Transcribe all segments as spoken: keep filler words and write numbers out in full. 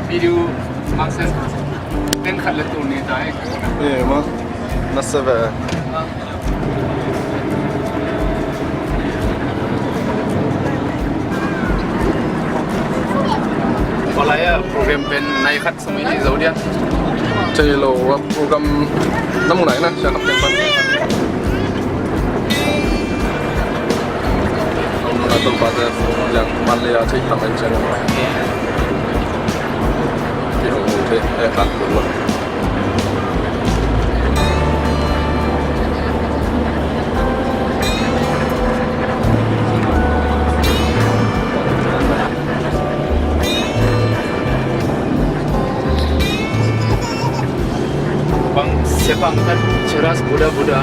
Video maksen pen khat le tul ni ta e. Eh, ma. Nasa ve. Palaya program pen nai khat sung i zo dia. Thei lo a program na mu nai na, sia kap teng pan. Om na tong pa te, yang pan le a thei tam ai chen. Ki hong mu thei, e kan mu. Bang sepang kan ceras buda-buda.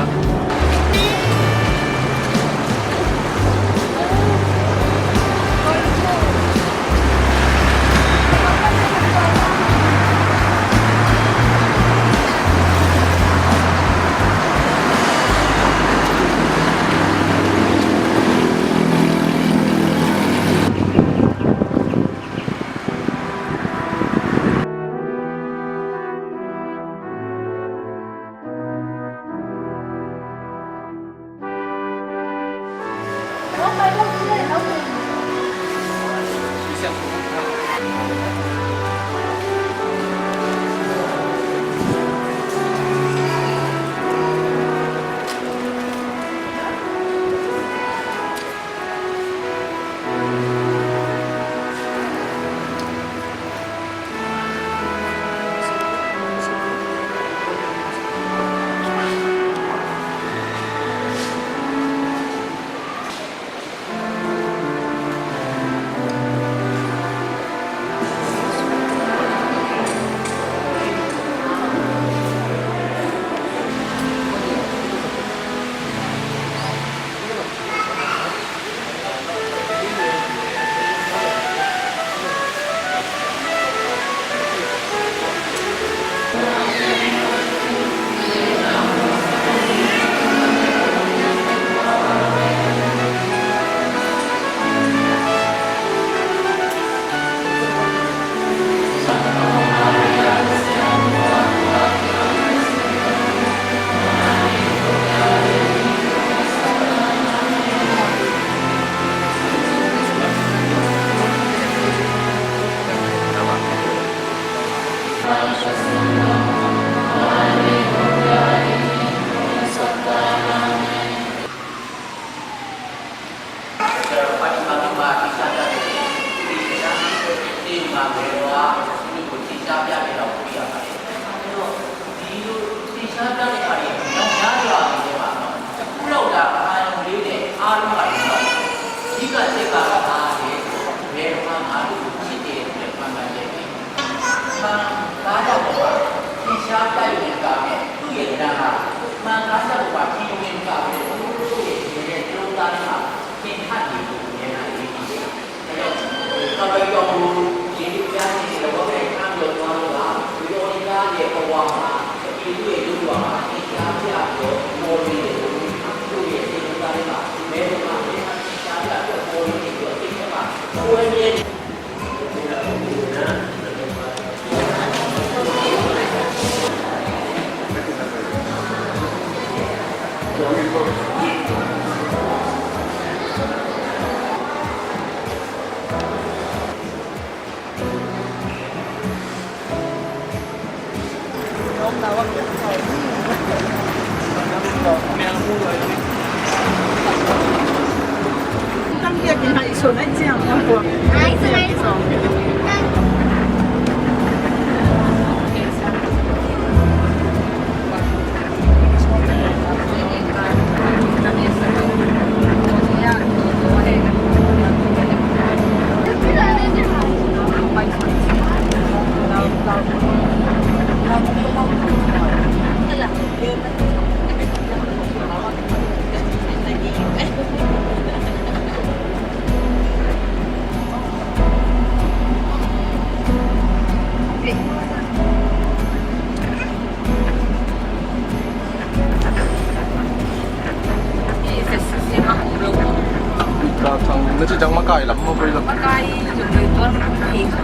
Dah cang na ci cang makai lam maw koi lam? Makai zong koi tuan kong thei kha.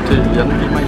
Thei lian hi mai.